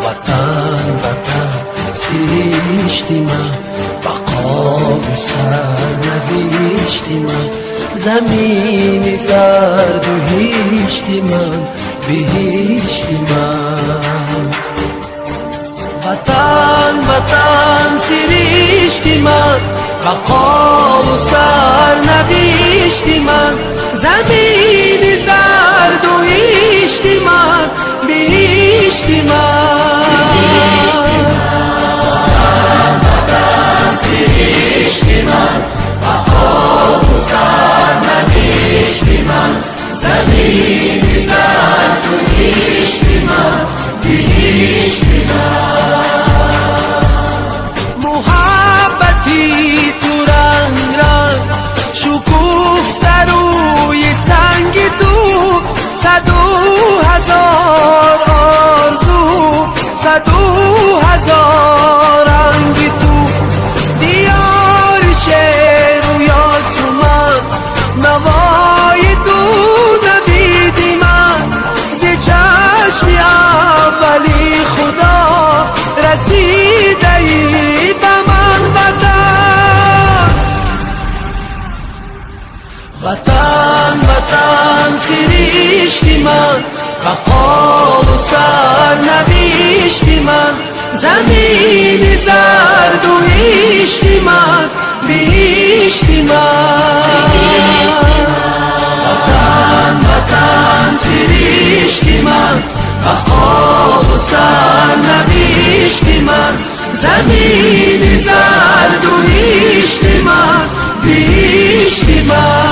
Ватан, Ватан, сиришти ман, бақову сарнавишти ман, замини зарду ҳишти ман, биҳишти ман. Ватан, Ватан, сиришти ман, бақову сарнавишти ман, замини зарду ҳишти ман, биҳишти ман. Ватан, Ватан, сиришти ман, бақову сарнавишти ман, замини зарду ҳишти ман, биҳишти ман. Муҳаббати ту ранг ранг шукуфта рӯи санги ту, саду ҳазор орзу, саду ҳазор ранги ту. Диёри шеру ёсуман, навои ту навиди ман, зи чашми аввали Худо расидаи ба ман Ватан. Ватан, Ватан, сиришти ман, бақову сарнавишти ман, замини зарду ҳишти ман, биҳишти ман. Ватан, Ватан, сиришти ман, бақову сарнавишти ман, замини зарду ҳишти ман, биҳишти ман.